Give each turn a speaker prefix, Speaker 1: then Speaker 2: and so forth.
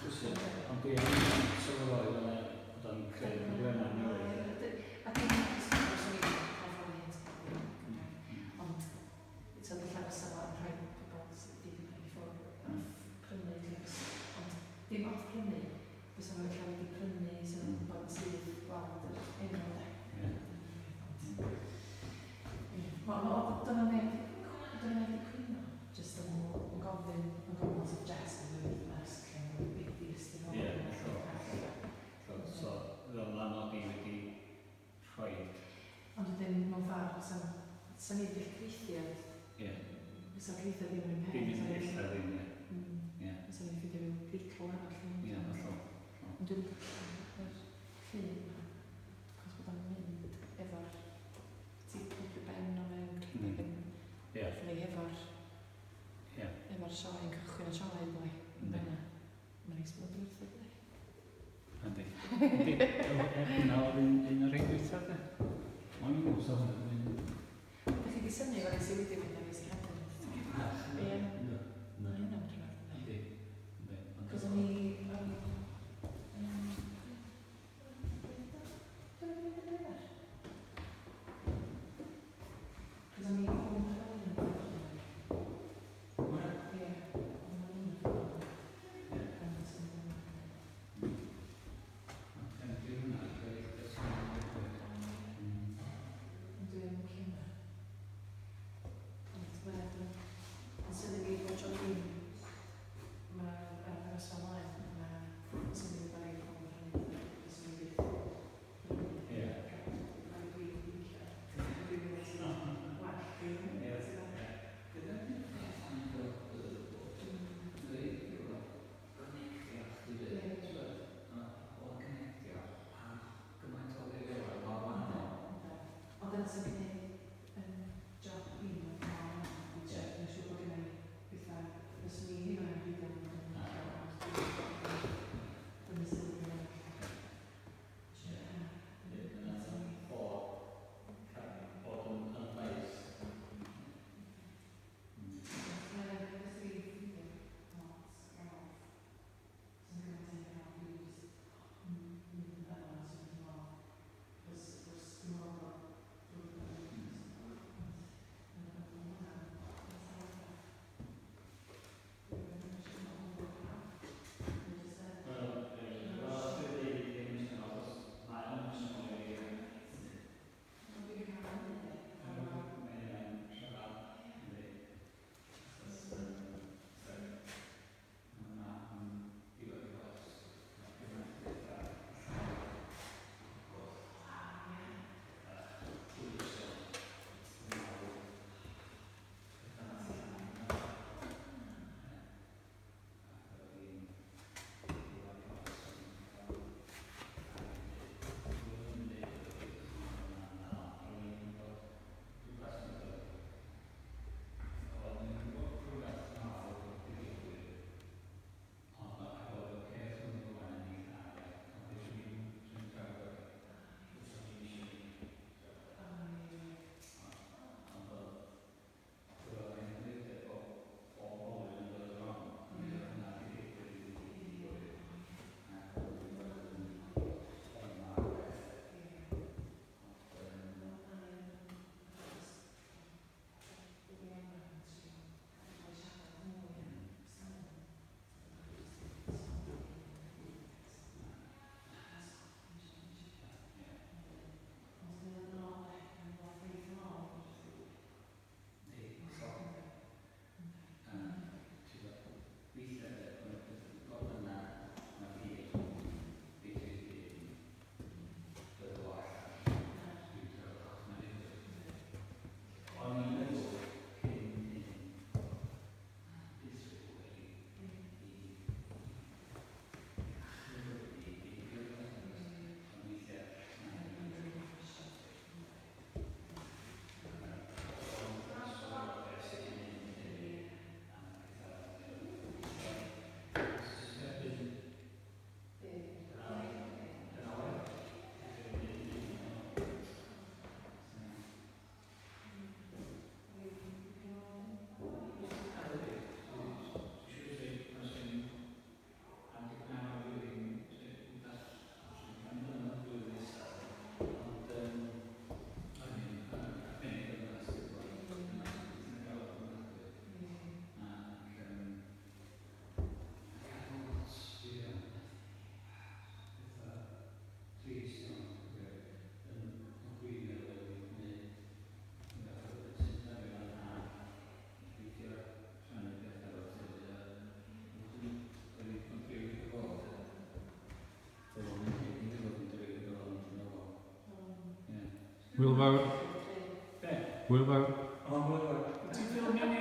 Speaker 1: Ond dwi yn sylweddoli bod o'n creu problemau newydd.
Speaker 2: A dwi'n hapus bod swn i'n cael ffordd i Ond, so ella fysa fo yn rhoi pobl sydd wedi Cymraeg i ffwrdd off prynu, ond dim off prynu, fysa nhw ella wedi prynu, so nhw'n gwybod yn syth gweld yr enw de. Ond, ie. Dyna neb, dyna neb wedi cwyno, jyst yn yn gofyn, yn gofyn so jest yn dweud ers lle beth di ystyr hwn.
Speaker 1: Ie, hollol. So, fel ma' nodi wedi rhoi.
Speaker 2: Ond wedyn, mewn ffordd, sa ni wedi gallu cyfieithu, ond fysa'r cyfieithu ddim yn un peth.
Speaker 1: Dim yn ella ddim, ie.
Speaker 2: Fysa ni'n ffeindio ryw deitl arall.
Speaker 1: Ie, hollol.
Speaker 2: Ond dwi'n licio'r llun yma, achos bod o'n mynd efo'r ti'n pwmpio ben o mewn, rhedeg yn lyfli efo'r efo'r sioe, yn cychwyn y sioe, dyli.
Speaker 1: Yndi.
Speaker 2: Mae'n neis bod yn werth dyli.
Speaker 1: Yndi. Yndi. Er hwnna oedd un o'r rhai dwytha, de. O'n i'n meddwl sa hwnna yn un.
Speaker 2: Dach chi 'di synnu efo rhai sy wedi mynd ar Easy Handed?
Speaker 1: Na.
Speaker 2: Ie.
Speaker 1: Na.
Speaker 2: Mae hynna'n rhyfedd, yndi?
Speaker 1: Yndi. Yndi.
Speaker 2: Cos o'n i... O'n i... Dwi'n mynd yn ddiweddar. Cos o'n i 5 flwyddyn yn ôl. Ie. O'n i'n Ond dwi yn licio hynna.
Speaker 3: Hwyl fawr.
Speaker 1: Be?
Speaker 3: Hwyl fawr.
Speaker 1: O, hwyl fawr. Ti'n ffilmio ni?